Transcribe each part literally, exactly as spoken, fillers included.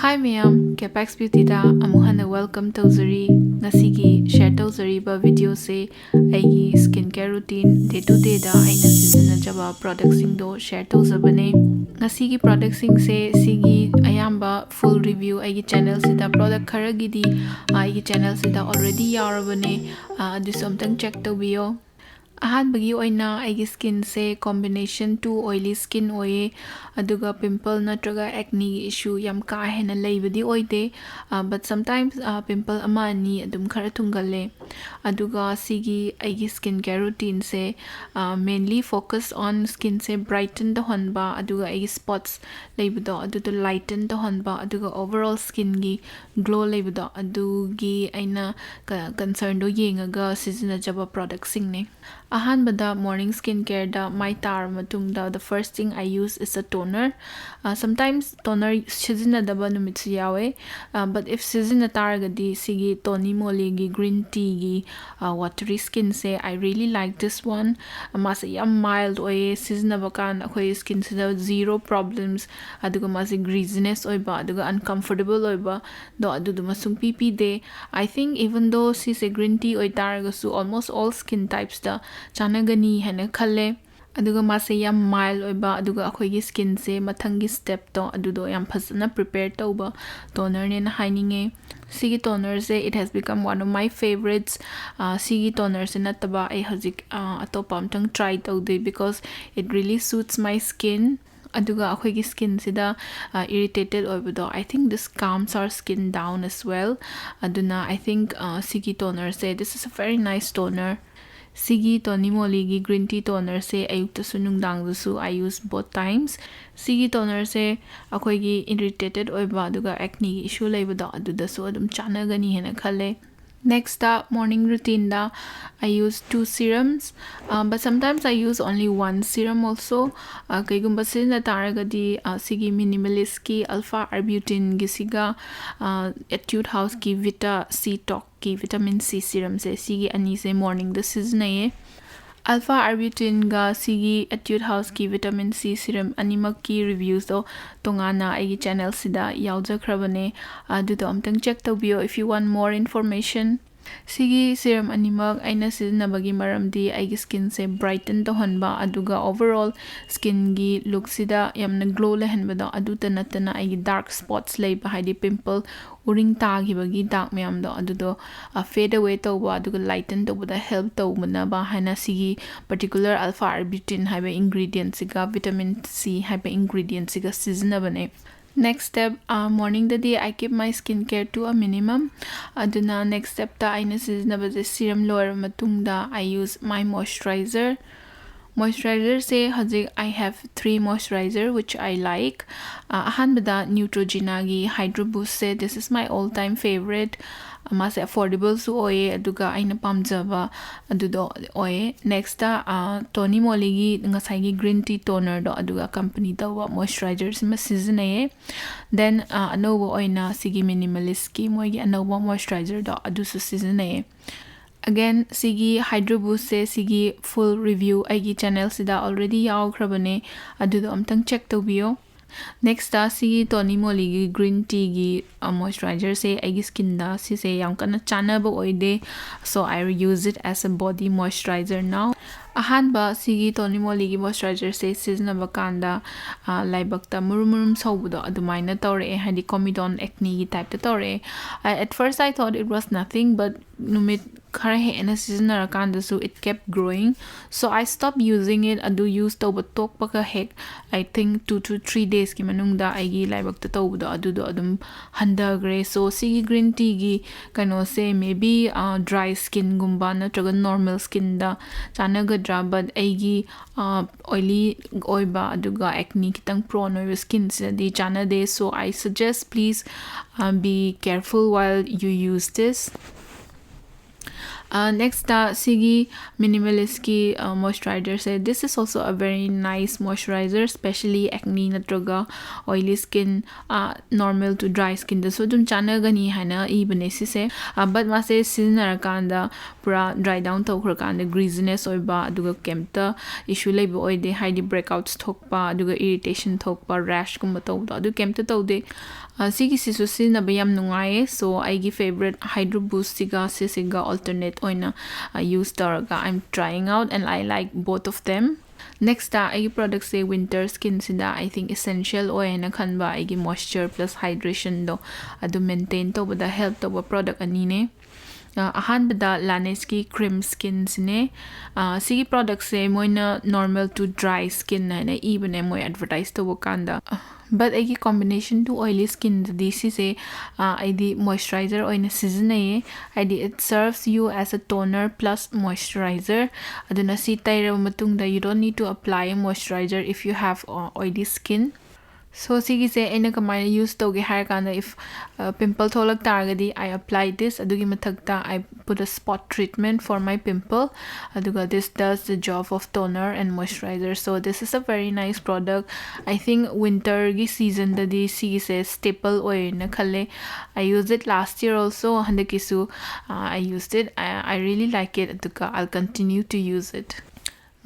Hi ꯃꯌꯥꯝ, Capex Beautyꯗ ꯑꯃꯨꯛ ꯍꯟꯅ welcome ꯇꯧꯖꯔꯤ꯫ ꯉꯁꯤꯒꯤ share ꯇꯧꯖꯔꯤꯕ videoꯁꯦ ꯑꯩꯒꯤ skin care routine, day to dayꯗ ꯑꯩꯅ ꯁꯤꯖꯤꯟꯅꯖꯕ productꯁꯤꯡꯗꯣ share ꯇꯧꯖꯕꯅꯦ꯫ ꯉꯁꯤꯒꯤ productꯁꯤꯡꯁꯦ ꯁꯤꯒꯤ ꯑꯌꯥꯝꯕ full review ꯑꯩꯒꯤ channelꯁꯤꯗ, product ꯈꯔꯒꯤꯗꯤ ꯑꯩꯒꯤ channelꯁꯤꯗ already ꯌꯥꯎꯔꯕꯅꯦ, ꯑꯗꯨꯁꯨ ꯑꯝꯇꯪ check ꯇꯧꯕꯤꯌꯣ꯫ ꯑꯍꯥꯟꯕꯒꯤ ꯑꯣꯏꯅ ꯑꯩꯒꯤ skinꯁꯦ combination two oily skin ꯑꯣꯏꯌꯦ, ꯑꯗꯨꯒ pimple ꯅꯠꯇ꯭ꯔꯒ acneꯒꯤ issue ꯌꯥꯝ ꯀꯥ ꯍꯦꯟꯅ ꯂꯩꯕꯗꯤ ꯑꯣꯏꯗꯦ, but sometimes pimple ꯑꯃ ꯑꯅꯤ ꯑꯗꯨꯝ ꯈꯔ ꯊꯨꯡꯒꯜꯂꯦ꯫ ꯑꯗꯨꯒ ꯁꯤꯒꯤ ꯑꯩꯒꯤ skin care routineꯁꯦ mainly focus on skinꯁꯦ brighten ꯇꯧꯍꯟꯕ, ꯑꯗꯨꯒ ꯑꯩꯒꯤ spots ꯂꯩꯕꯗꯣ ꯑꯗꯨꯗꯣ lighten ꯇꯧꯍꯟꯕ, ꯑꯗꯨꯒ overall skinꯒꯤ glow ꯂꯩꯕꯗꯣ ꯑꯗꯨꯒꯤ ꯑꯩꯅ concernꯗꯣ ꯌꯦꯡꯉꯒ ꯁꯤꯖꯤꯟꯅꯖꯕ productꯁꯤꯡꯅꯦ꯫ ꯑꯍꯥꯟꯕꯗ morning skin careꯗ ꯃꯥꯏ ꯇꯥꯔꯕ ꯃꯇꯨꯡꯗ, the first thing I use is a toner. Sometimes toner ꯁꯤꯖꯤꯟꯅꯗꯕ ꯅꯨꯃꯤꯠꯁꯨ ꯌꯥꯎꯋꯦ, but if ꯁꯤꯖꯤꯟꯅ ꯇꯥꯔꯒꯗꯤ ꯁꯤꯒꯤ Tony Molyꯒꯤ green teaꯒꯤ watery skinꯁꯦ, I really like this one. ꯃꯥꯁꯦ ꯌꯥꯝ mild ꯑꯣꯏꯌꯦ, ꯁꯤꯖꯤꯟꯅꯕ ꯀꯥꯟꯗ ꯑꯩꯈꯣꯏ skinꯁꯤꯗ zero problems, ꯑꯗꯨꯒ ꯃꯥꯁꯦ greasiness ꯑꯣꯏꯕ ꯑꯗꯨꯒ uncomfortable ꯑꯣꯏꯕꯗꯣ ꯑꯗꯨꯗꯨꯃ ꯁꯨꯡꯄꯤ ꯄꯤꯗꯦ꯫ I think even though ꯁꯤꯁꯦ green tea ꯑꯣꯏꯇꯥꯔꯒꯁꯨ almost all skin typesꯇ ꯆꯥꯟꯅꯒꯅꯤ ꯍꯥꯏꯅ ꯈꯜꯂꯦ꯫ ꯑꯗꯨꯒ ꯃꯥꯁꯦ ꯌꯥꯝ mild ꯑꯣꯏꯕ, ꯑꯗꯨꯒ ꯑꯩꯈꯣꯏꯒꯤ skinꯁꯦ ꯃꯊꯪꯒꯤ stepꯇꯣ ꯑꯗꯨꯗꯣ ꯌꯥꯝ ꯐꯖꯅ prepare ꯇꯧꯕ tonerꯅꯦꯅ ꯍꯥꯏꯅꯤꯡꯉꯦ꯫ ꯁꯤꯒꯤ tonerꯁꯦ, it has become one of my favorites. ꯁꯤꯒꯤ tonerꯁꯦ ꯅꯠꯇꯕ ꯑꯩ ꯍꯧꯖꯤꯛ ꯑꯇꯣꯞꯄ ꯑꯝꯇꯪ try ꯇꯧꯗꯦ, because it really suits my skin. ꯑꯗꯨꯒ ꯑꯩꯈꯣꯏꯒꯤ skinꯁꯤꯗ irritated ꯑꯣꯏꯕꯗꯣ, I think this calms our skin down as well. ꯑꯗꯨꯅ I think ꯁꯤꯒꯤ tonerꯁꯦ, this is a very nice toner. ꯁꯤꯒꯤ Tony Molyꯒꯤ green tea tonerꯁꯦ ꯑꯌꯨꯛꯇꯁꯨ ꯅꯨꯡꯗꯥꯡꯗꯁꯨ I use both times. ꯁꯤꯒꯤ tonerꯁꯦ ꯑꯩꯈꯣꯏꯒꯤ irritated ꯑꯣꯏꯕ ꯑꯗꯨꯒ acneꯒꯤ issue ꯂꯩꯕꯗꯣ ꯑꯗꯨꯗꯁꯨ ꯑꯗꯨꯝ ꯆꯥꯟꯅꯒꯅꯤ ꯍꯥꯏꯅ ꯈꯜꯂꯦ꯫ Nextꯇ morning routineꯗ I use two serums, but sometimes I use only one serum also. ꯀꯩꯒꯨꯝꯕ ꯁꯤꯖꯤꯟꯅ ꯇꯥꯔꯒꯗꯤ ꯁꯤꯒꯤ Minimalistꯀꯤ alpha arbutinꯒꯤꯁꯤꯒ Etude Houseꯀꯤ Vita C Talk ꯀꯤ vitamin C serumꯁꯦ, ꯁꯤꯒꯤ ꯑꯅꯤꯁꯦ morningꯗ ꯁꯤꯖꯤꯟꯅꯩꯌꯦ꯫ ꯑꯜꯐꯥ ꯑꯥꯔꯕꯤꯇꯤꯟꯒ ꯁꯤꯒꯤ Etude Houseꯀꯤ vitamin C serum ꯑꯅꯤꯃꯛꯀꯤ reviewꯁꯇꯣ ꯇꯣꯉꯥꯟꯅ ꯑꯩꯒꯤ channelꯁꯤꯗ ꯌꯥꯎꯖꯈ꯭ꯔꯕꯅꯦ, ꯑꯗꯨꯗꯣ ꯑꯝꯇꯪ check ꯇꯧꯕꯤꯌꯣ if you want more information. ꯁꯤꯒꯤ serum ꯑꯅꯤꯃꯛ ꯑꯩꯅ ꯁꯤꯖꯤꯟꯅꯕꯒꯤ ꯃꯔꯝꯗꯤ ꯑꯩꯒꯤ skinꯁꯦ brighten ꯇꯧꯍꯟꯕ, ꯑꯗꯨꯒ overall skinꯒꯤ lookꯁꯤꯗ ꯌꯥꯝꯅ glow ꯂꯩꯍꯟꯕꯗꯣ, ꯑꯗꯨꯇ ꯅꯠꯇꯅ ꯑꯩꯒꯤ dark spots ꯂꯩꯕ, ꯍꯥꯏꯗꯤ pimple, ꯎꯔꯤꯡ ꯇꯥꯈꯤꯕꯒꯤ dark ꯃꯌꯥꯝꯗꯣ, ꯑꯗꯨꯗꯣ fade away ꯇꯧꯕ ꯑꯗꯨꯒ lighten ꯇꯧꯕꯗ help ꯇꯧꯅꯕ ꯍꯥꯏꯅ ꯁꯤꯒꯤ particular ꯑꯜꯐꯥ ꯑꯥꯔꯕꯤꯇꯤꯟ ꯍꯥꯏꯕ ingredientꯁꯤꯒ vitamin C ꯍꯥꯏꯕ ingredientꯁꯤꯒ ꯁꯤꯖꯤꯟꯅꯕꯅꯦ꯫ Next step, morningꯗꯗꯤ I keep my skin care to a minimum. ꯑꯗꯨꯅ next stepꯇ ꯑꯩꯅ ꯁꯤꯖꯤꯟꯅꯕꯁꯦ serum ꯂꯣꯏꯔꯕ ꯃꯇꯨꯡꯗ I use my moisturizer. Moisturizerꯁꯦ ꯍꯧꯖꯤꯛ I have three moisturizer which I like. ꯑꯍꯥꯟꯕꯗ Neutrogenaꯒꯤ Hydro Boostꯁꯦ, this is my all time favorite. ꯃꯥꯁꯦ affordableꯁꯨ ꯑꯣꯏꯌꯦ, ꯑꯗꯨꯒ ꯑꯩꯅ ꯄꯥꯝꯖꯕ ꯑꯗꯨꯗꯣ ꯑꯣꯏꯌꯦ꯫ Nextꯇ Tony Molyꯒꯤ ꯉꯁꯥꯏꯒꯤ green tea tonerꯗꯣ, ꯑꯗꯨꯒ accompany ꯇꯧꯕ moisturizerꯁꯤꯃ ꯁꯤꯖꯤꯟꯅꯩꯌꯦ꯫ Then ꯑꯅꯧꯕ ꯑꯣꯏꯅ ꯁꯤꯒꯤ Minimalistꯀꯤ ꯃꯣꯏꯒꯤ ꯑꯅꯧꯕ moisturizerꯗꯣ, ꯑꯗꯨꯁꯨ ꯁꯤꯖꯤꯟꯅꯩꯌꯦ꯫ Again, ꯁꯤꯒꯤ Hydro Boostꯁꯦ, ꯁꯤꯒꯤ full review ꯑꯩꯒꯤ channelꯁꯤꯗ already ꯌꯥꯎꯈ꯭ꯔꯕꯅꯦ, ꯑꯗꯨꯗꯣ ꯑꯝꯇꯪ check ꯇꯧꯕꯤꯌꯣ꯫ Nextꯇ ꯁꯤꯒꯤ Tony Molyꯒꯤ green teaꯒꯤ moisturizerꯁꯦ ꯑꯩꯒꯤ skinꯗ ꯁꯤꯁꯦ ꯌꯥꯝ ꯀꯟꯅ ꯆꯥꯟꯅꯕ ꯑꯣꯏꯗꯦ, so I use it as a body moisturizer now. ꯑꯍꯥꯟꯕ ꯁꯤꯒꯤ Tony Molyꯒꯤ moisturizerꯁꯦ ꯁꯤꯖꯤꯟꯅꯕ ꯀꯥꯟꯗ ꯂꯥꯏꯕꯛꯇ ꯃꯨꯔꯨꯝ ꯃꯨꯔꯨꯝ ꯁꯧꯕꯗꯣ ꯑꯗꯨꯃꯥꯏꯅ ꯇꯧꯔꯛꯑꯦ, ꯍꯥꯏꯗꯤ comedone acneꯒꯤ typeꯇ ꯇꯧꯔꯛꯑꯦ꯫ At first I thought it was nothing, but ꯅꯨꯃꯤꯠ ꯈꯔ ꯍꯦꯟꯅ ꯁꯤꯖꯤꯟꯅꯔꯀꯥꯟꯗꯁꯨ it kept growing, so I stopped using it. ꯑꯗꯨ use ꯇꯧꯕ ꯇꯣꯛꯄꯒ ꯍꯦꯛ, I think, two to three daysꯀꯤ ꯃꯅꯨꯡꯗ ꯑꯩꯒꯤ ꯂꯥꯏꯕꯛꯇ ꯇꯧꯕꯗꯣ ꯑꯗꯨꯗꯣ ꯑꯗꯨꯝ ꯍꯟꯊꯈ꯭ꯔꯦ꯫ So ꯁꯤꯒꯤ green teaꯒꯤ ꯀꯩꯅꯣꯁꯦ maybe dry skinꯒꯨꯝꯕ ꯅꯠꯇ꯭ꯔꯒ normal skinꯗ ꯆꯥꯟꯅꯒꯗ꯭ꯔꯥ, but ꯑꯩꯒꯤ oily ꯑꯣꯏꯕ ꯑꯗꯨꯒ acne ꯈꯤꯇꯪ prone ꯑꯣꯏꯕ skinꯁꯤꯗꯗꯤ ꯆꯥꯟꯅꯗꯦ꯫ So I suggest, please be careful while you use this. Next ꯁꯤꯒꯤ ꯃꯤꯅꯤꯃꯦꯂꯤꯁꯀꯤ ꯃꯣꯏꯆꯔꯥꯏꯖꯔꯁꯦ, this is also a very nice moisturizer, specially acne ꯅꯠꯇ꯭ꯔꯒ oily skin, normal to dry skinꯗꯁꯨ ꯑꯗꯨꯝ ꯆꯥꯟꯅꯒꯅꯤ ꯍꯥꯏꯅ ꯏꯕꯅꯦ ꯁꯤꯁꯦ. ꯕꯠ ꯃꯥꯁꯦ ꯁꯤꯖꯤꯟꯅꯔꯀꯥꯟꯗ ꯄꯨꯔꯥ ꯗ꯭ꯔꯥꯏ ꯗꯥꯎꯟ ꯇꯧꯈ꯭ꯔꯀꯥꯟꯗ ꯒ꯭ꯔꯤꯖꯤꯅꯦꯁ ꯑꯣꯏꯕ, ꯑꯗꯨꯒ ꯀꯩꯝꯇ ꯏꯁꯨ ꯂꯩꯕ ꯑꯣꯏꯗꯦ, ꯍꯥꯏꯗꯤ ꯕ꯭ꯔꯦꯛꯑꯥꯎꯠꯁ ꯊꯣꯛꯄ, ꯑꯗꯨꯒ ꯏꯔꯤꯇꯦꯁꯟ ꯊꯣꯛꯄ, ꯔꯦꯁꯀꯨꯝꯕ ꯇꯧꯕꯗꯣ, ꯑꯗꯨ ꯀꯩꯝꯇ ꯇꯧꯗꯦ. ꯁꯤꯒꯤꯁꯤꯁꯨ ꯁꯤꯖꯤꯟꯅꯕ ꯌꯥꯝ ꯅꯨꯡꯉꯥꯏꯌꯦ. ꯁꯣ ꯑꯩꯒꯤ ꯐꯦꯕꯔꯦꯠ ꯍꯥꯏꯗ꯭ꯔꯣ ꯕꯨꯁꯁꯤꯒ ꯁꯤꯁꯤꯒ ꯑꯜꯇꯔꯅꯦꯠ ꯑꯣꯏꯅ ꯌꯨꯁ ꯇꯧꯔꯒ, I'm trying out and I like both of them. Next ꯑꯩꯒꯤ ꯄ꯭ꯔꯣꯗꯛꯁꯦ ꯋꯤꯟꯇꯔ ꯁ꯭ꯀꯤꯟꯁꯤꯗ, I think, essential ꯑꯣꯏ ꯍꯥꯏꯅ ꯈꯟꯕ ꯑꯩꯒꯤ moisture plus hydration ꯗꯣ ꯑꯗꯨ ꯃꯦꯟꯇꯦꯟ ꯇꯧꯕꯗ ꯍꯦꯜꯞ ꯇꯧꯕ ꯄ꯭ꯔꯣꯗꯛ ꯑꯅꯤꯅꯦ. ꯑꯍꯥꯟꯕꯗ ꯂꯥꯅꯦꯁꯀꯤ ꯀ꯭ꯔꯤꯝ ꯁ꯭ꯀꯤꯟꯁꯤꯅꯦ. ꯁꯤꯒꯤ ꯄ꯭ꯔꯣꯗꯛꯁꯦ ꯃꯣꯏꯅ normal to dry skin ꯍꯥꯏꯅ ꯏꯕꯅꯦ ꯃꯣꯏ ꯑꯦꯗꯚꯔꯇꯥꯏꯁ ꯇꯧꯕ ꯀꯥꯟꯗ. ꯕꯠ ꯑꯩꯒꯤ combination to oily skinꯗꯗꯤ ꯁꯤꯁꯦ ꯑꯩꯗꯤ ꯃꯣꯏꯆꯔꯥꯏꯖꯔ ꯑꯣꯏꯅ ꯁꯤꯖꯤꯟꯅꯩꯌꯦ. ꯍꯥꯏꯗꯤ it serves you as a toner plus moisturizer. ꯑꯗꯨꯅ ꯁꯤ ꯇꯩꯔꯕ ꯃꯇꯨꯡꯗ you don't need to apply a moisturizer if you have oily skin. ꯁꯣ ꯁꯤꯒꯤꯁꯦ ꯑꯩꯅ ꯀꯃꯥꯏꯅ ꯌꯨꯁ ꯇꯧꯒꯦ ꯍꯥꯏꯔ ꯀꯥꯟꯗ, if pimple ꯊꯣꯛꯂꯛ ꯇꯥꯔꯒꯗꯤ, I apply this. ꯑꯗꯨꯒꯤ ꯃꯊꯛꯇ I put a spot treatment for my pimple. ꯑꯗꯨꯒ this does the job of toner and moisturizer. So this is a very nice product. I think winterꯒꯤ seasonꯗꯗꯤ ꯁꯤꯒꯤꯁꯦ staple ꯑꯣꯏꯅ ꯈꯜꯂꯦ. I used it last year also. ꯍꯟꯗꯛꯀꯤꯁꯨ I used it. I really like it. ꯑꯗꯨꯒ I'll continue to use it.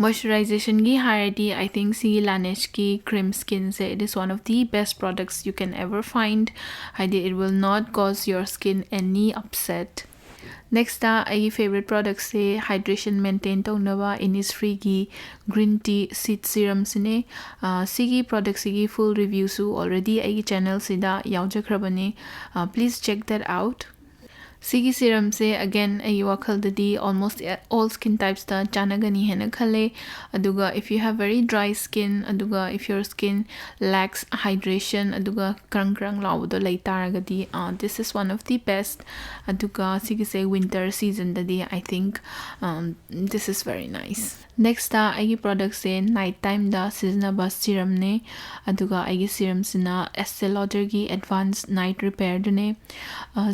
ꯃꯣꯏꯆꯔꯥꯏꯖꯦꯁꯟꯒꯤ ꯍꯥꯏꯔꯗꯤ, I think ꯁꯤꯒꯤ ꯂꯥꯅꯦꯁꯀꯤ cream ꯁ꯭ꯀꯤꯟꯁꯦ, it is one of the best products you can ever find. ꯍꯥꯏꯗꯤ it will not cause your skin any upset. Next ꯑꯩꯒꯤ favourite ꯄ꯭ꯔꯣꯗꯛꯁꯦ hydration maintain ꯇꯧꯅꯕ Innisfreeꯒꯤ green tea seed serumꯁꯤꯅꯦ. ꯁꯤꯒꯤ ꯄ꯭ꯔꯣꯗꯛꯁꯤꯒꯤ ꯐꯨꯜ ꯔꯤꯚ꯭ꯌꯨꯁꯨ already ꯑꯩꯒꯤ ꯆꯦꯅꯦꯜꯁꯤꯗ ꯌꯥꯎꯖꯈ꯭ꯔꯕꯅꯦ. Please check that out. ꯁꯤꯒꯤ ꯁꯤꯔꯝꯁꯦ, again, ꯑꯩꯒꯤ ꯋꯥꯈꯜꯗꯗꯤ almost all skin typesꯇ ꯆꯥꯟꯅꯒꯅꯤ ꯍꯥꯏꯅ ꯈꯜꯂꯦ. ꯑꯗꯨꯒ if you have very dry skin, ꯑꯗꯨꯒ if your skin lacks hydration, ꯑꯗꯨꯒ ꯀ꯭ꯔꯪ ꯀ꯭ꯔꯪ ꯂꯥꯎꯕꯗꯣ ꯂꯩ ꯇꯥꯔꯒꯗꯤ, this is one of the best. ꯑꯗꯨꯒ ꯁꯤꯒꯤꯁꯦ winter seasonꯗꯗꯤ, I think, this is very nice. Next ꯑꯩꯒꯤ ꯄ꯭ꯔꯣꯗꯛꯁꯦ ꯅꯥꯏꯠ ꯇꯥꯏꯝꯗ ꯁꯤꯖꯤꯟꯅꯕ ꯁꯤꯔꯝꯅꯦ. ꯑꯗꯨꯒ ꯑꯩꯒꯤ ꯁꯤꯔꯝꯁꯤꯅ Estee Lauderꯒꯤ Advanced Night Repairꯗꯨꯅꯦ.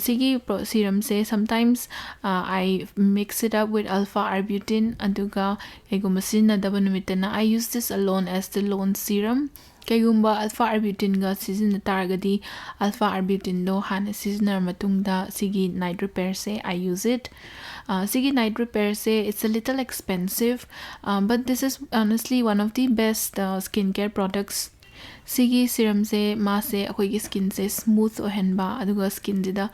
ꯁꯤꯒꯤ serum say sometimes, uh, I mix it up with alpha arbutin, ꯑꯗꯨꯒ ꯀꯩꯒꯨꯝꯕ ꯁꯤꯖꯤꯟꯅꯗꯕ ꯅꯨꯃꯤꯠꯇꯅ I use this alone as the lone serum. ꯀꯩꯒꯨꯝꯕ alpha arbutinꯒ ꯁꯤꯖꯤꯟꯅ ꯇꯥꯔꯒꯗꯤ, alpha arbutinꯗꯣ ꯍꯥꯟꯅ ꯁꯤꯖꯤꯟꯅꯔ ꯃꯇꯨꯡꯗ ꯁꯤꯒꯤ night repairꯁꯦ I use it. Uh, ꯁꯤꯒꯤ night repairꯁꯦ, it's a little expensive, uh, but this is honestly one of the best, uh, skin care products. ꯁꯤꯒꯤ serumꯁꯦ, ꯃꯥꯁꯦ ꯑꯩꯈꯣꯏꯒꯤ skinꯁꯦ smooth ꯑꯣꯏꯍꯟꯕ, ꯑꯗꯨꯒ skinꯁꯤꯗ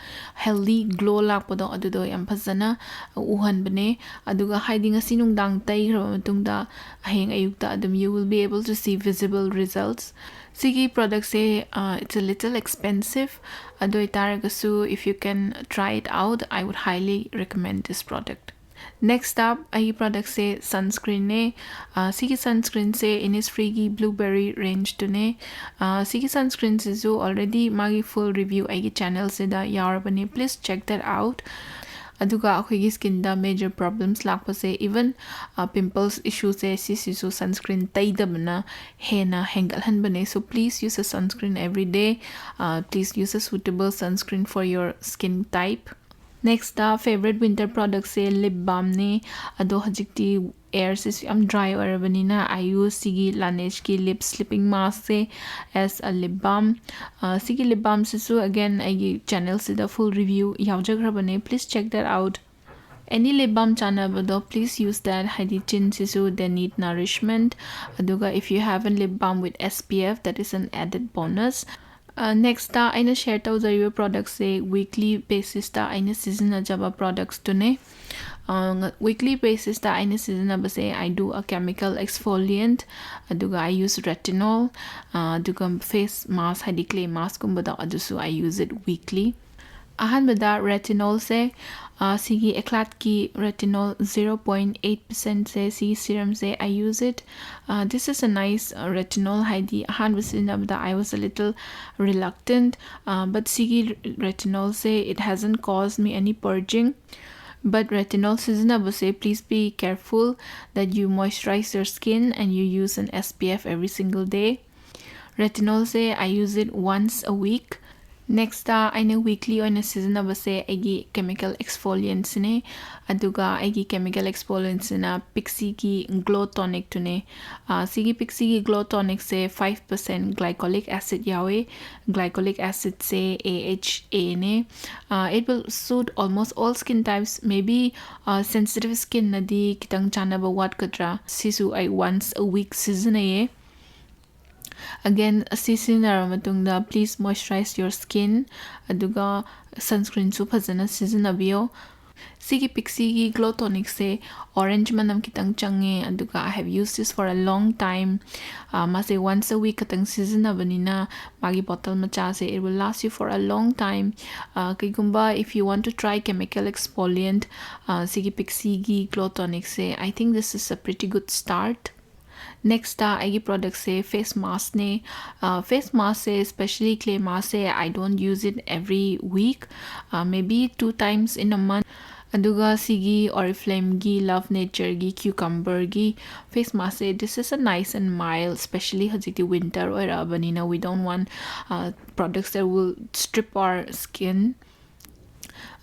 healthy glow ꯂꯥꯛꯄꯗꯣ, ꯑꯗꯨꯗꯣ ꯌꯥꯝ ꯐꯖꯅ ꯎꯍꯟꯕꯅꯦ꯫ ꯑꯗꯨꯒ ꯍꯥꯏꯗꯤ ꯉꯁꯤ ꯅꯨꯡꯗꯥꯡ ꯇꯩꯈ꯭ꯔꯕ ꯃꯇꯨꯡꯗ ꯍꯌꯦꯡ ꯑꯌꯨꯛꯇ ꯑꯗꯨꯝ you will be able to see visible results. ꯁꯤꯒꯤ productꯁꯦ, uh, it's a little expensive, ꯑꯗꯨ ꯑꯣꯏꯇꯥꯔꯒꯁꯨ if you can try it out, I would highly recommend this product. Next up, ꯑꯩꯒꯤ productꯁꯦ sunscreenꯅꯦ꯫ Uh, ꯁꯤꯒꯤ sunscreenꯁꯦ Innisfreeꯒꯤ Blueberry rangeꯇꯨꯅꯦ꯫ Uh, ꯁꯤꯒꯤ sunscreenꯁꯤꯁꯨ already ꯃꯥꯒꯤ full review ꯑꯩꯒꯤ channelꯁꯤꯗ ꯌꯥꯎꯔꯕꯅꯦ, please check that out. ꯑꯗꯨꯒ ꯑꯩꯈꯣꯏꯒꯤ skinꯗ major problems ꯂꯥꯛꯄꯁꯦ, even, uh, pimples issueꯁꯦ, ꯁꯤꯁꯤꯁꯨ sunscreen ꯇꯩꯗꯕꯅ ꯍꯦꯟꯅ ꯍꯦꯟꯒꯠꯍꯟꯕꯅꯦ꯫ So please use a sunscreen every day. Uh, please use a suitable sunscreen for your skin type. Nextꯇ favorite winter productꯁꯦ lip balmꯅꯦ꯫ ꯑꯗꯣ ꯍꯧꯖꯤꯛꯇꯤ airꯁꯤꯁꯨ ꯌꯥꯝ dry ꯑꯣꯏꯔꯕꯅꯤꯅ I use ꯁꯤꯒꯤ Lainegeꯀꯤ lip sleeping maskꯁꯦ as a lip balm. Uh, ꯁꯤꯒꯤ lip balmꯁꯤꯁꯨ again ꯑꯩꯒꯤ channelꯁꯤꯗ full review ꯌꯥꯎꯖꯈ꯭ꯔꯕꯅꯦ, please check that out. Any lip balm ꯆꯥꯟꯅꯕꯗꯣ, please use that. ꯍꯥꯏꯗꯤ ꯆꯤꯟꯁꯤꯁꯨ they need nourishment. ꯑꯗꯨꯒ if you have a lip balm with S P F, that is an added bonus. Uh, nextꯇ ꯑꯩꯅ share ꯇꯧꯖꯔꯤꯕ productꯁꯦ weekly basisꯇ ꯑꯩꯅ ꯁꯤꯖꯤꯟꯅꯖꯕ productsꯇꯨꯅꯦ꯫ Uh, weekly basisꯇ ꯑꯩꯅ ꯁꯤꯖꯤꯟꯅꯕꯁꯦ, I do a chemical exfoliant, ꯑꯗꯨꯒ I use retinol, uh, ꯑꯗꯨꯒ face mask, ꯍꯥꯏꯗꯤ clay maskꯀꯨꯝꯕꯗꯣ, ꯑꯗꯨꯁꯨ I use it weekly. ꯑꯍꯥꯟꯕꯗ retinolꯁꯦ, uh, ꯁꯤꯒꯤ Eclatꯀꯤ retinol zero point eight percentꯁꯦ, ꯁꯤꯒꯤ serumꯁꯦ I use it. Uh, this is a nice, uh, retinol, ꯍꯥꯏꯗꯤ ꯑꯍꯥꯟꯕ ꯁꯤꯖꯤꯟꯅꯕꯗ I was a little reluctant, uh, but ꯁꯤꯒꯤ retinolꯁꯦ, it hasn't caused me any purging. But retinol ꯁꯤꯖꯤꯟꯅꯕꯁꯦ, please be careful that you moisturize your skin and you use an S P F every single day. Retinolꯁꯦ, I use it once a week. Next ꯑꯩꯅ weekly ꯑꯣꯏꯅ ꯁꯤꯖꯤꯟꯅꯕꯁꯦ ꯑꯩꯒꯤ chemical exfoliantꯁꯤꯅꯦ꯫ ꯑꯗꯨꯒ ꯑꯩꯒꯤ chemical exfoliantꯁꯤꯅ Pixieꯒꯤ Glow Tonicꯇꯨꯅꯦ꯫ ꯑ, ꯁꯤꯒꯤ Pixieꯒꯤ Glow Tonicꯁꯦ five percent glycolic acid ꯌꯥꯎꯋꯦ꯫ Glycolic acidꯁꯦ A H Aꯅꯦ꯫ Uh, it will suit almost all skin types. Maybe uh, sensitive skinꯅꯗꯤ ꯈꯤꯇꯪ ꯆꯥꯟꯅꯕ ꯋꯥꯠꯀꯗ꯭ꯔꯥ꯫ ꯁꯤꯁꯨ ꯑꯩ once a week ꯁꯤꯖꯤꯟꯅꯩꯌꯦ꯫ Again, ꯑꯁꯤ ꯁꯤꯖꯤꯟꯅꯔꯕ ꯃꯇꯨꯡꯗ please moisturize your skin, ꯑꯗꯨꯒ sunscreenꯁꯨ ꯐꯖꯅ ꯁꯤꯖꯤꯟꯅꯕꯤꯌꯣ꯫ ꯁꯤꯒꯤ Pixieꯒꯤ Glow Tonicꯁꯦ orange ꯃꯅꯝ ꯈꯤꯇꯪ ꯆꯪꯉꯦ, ꯑꯗꯨꯒ I have used this for a long time. ꯑ, ꯃꯥꯁꯦ once a week ꯈꯛꯇꯪ ꯁꯤꯖꯤꯟꯅꯕꯅꯤꯅ ꯃꯥꯒꯤ bottle ꯃꯆꯥꯁꯦ, it will last you for a long time. ꯑ, ꯀꯩꯒꯨꯝꯕ if you want to try chemical exfoliant, ꯑ, ꯁꯤꯒꯤ Pixieꯒꯤ Glow Tonicꯁꯦ, I think this is a pretty good start. Next ꯑꯩꯒꯤ productꯁꯦ face maskꯅꯦ꯫ ꯑ, face maskꯁꯦ, especially clay maskꯁꯦ, I don't use it every week. Uh, maybe two times in a month. ꯑꯗꯨꯒ ꯁꯤꯒꯤ Oriflammeꯒꯤ Love Natureꯒꯤ Cucumberꯒꯤ face maskꯁꯦ, this is a nice and mild, especially ꯍꯧꯖꯤꯛꯇꯤ winter ꯑꯣꯏꯔꯛꯑꯕꯅꯤꯅ we don't want uh, products that will strip our skin.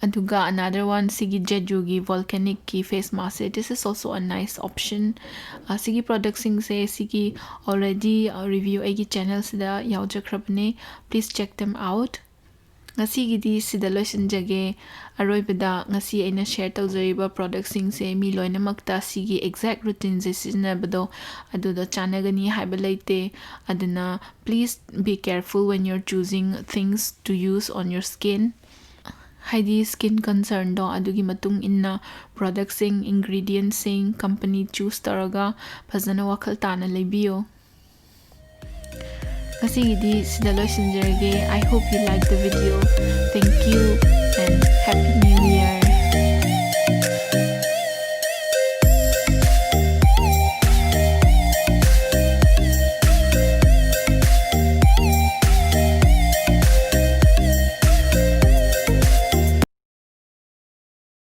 ꯑꯗꯨꯒ another one, ꯁꯤꯒꯤ Jejuꯒꯤ Volcanicꯀꯤ face maskꯁꯦ, this is also a nice option. ꯑ, ꯁꯤꯒꯤ productꯁꯤꯡꯁꯦ, ꯁꯤꯒꯤ already, ꯑ, review ꯑꯩꯒꯤ channelꯁꯤꯗ ꯌꯥꯎꯖꯈ꯭ꯔꯕꯅꯦ, please check them out. ꯉꯁꯤꯒꯤꯗꯤ ꯁꯤꯗ ꯂꯣꯏꯁꯤꯟꯖꯒꯦ꯫ ꯑꯔꯣꯏꯕꯗ, ꯉꯁꯤ ꯑꯩꯅ share ꯇꯧꯖꯔꯤꯕ productꯁꯤꯡꯁꯦ ꯃꯤ ꯂꯣꯏꯅꯃꯛꯇ ꯁꯤꯒꯤ exact routineꯁꯦ ꯁꯤꯖꯤꯟꯅꯕꯗꯣ ꯑꯗꯨꯗ ꯆꯥꯟꯅꯒꯅꯤ ꯍꯥꯏꯕ ꯂꯩꯇꯦ꯫ ꯑꯗꯨꯅ please be careful when you're choosing things to use on your skin. ꯍꯥꯏꯗꯤ skin concernꯗꯣ ꯑꯗꯨꯒꯤ ꯃꯇꯨꯡ ꯏꯟꯅ productꯁꯤꯡ, ingredientꯁꯤꯡ, company choose ꯇꯧꯔꯒ ꯐꯖꯅ ꯋꯥꯈꯜ ꯇꯥꯅ ꯂꯩꯕꯤꯌꯣ꯫ ꯉꯁꯤꯒꯤꯗꯤ ꯁꯤꯗ ꯂꯣꯏꯁꯤꯟꯖꯔꯒꯦ꯫ I hope you like the video. Thank you and Happy New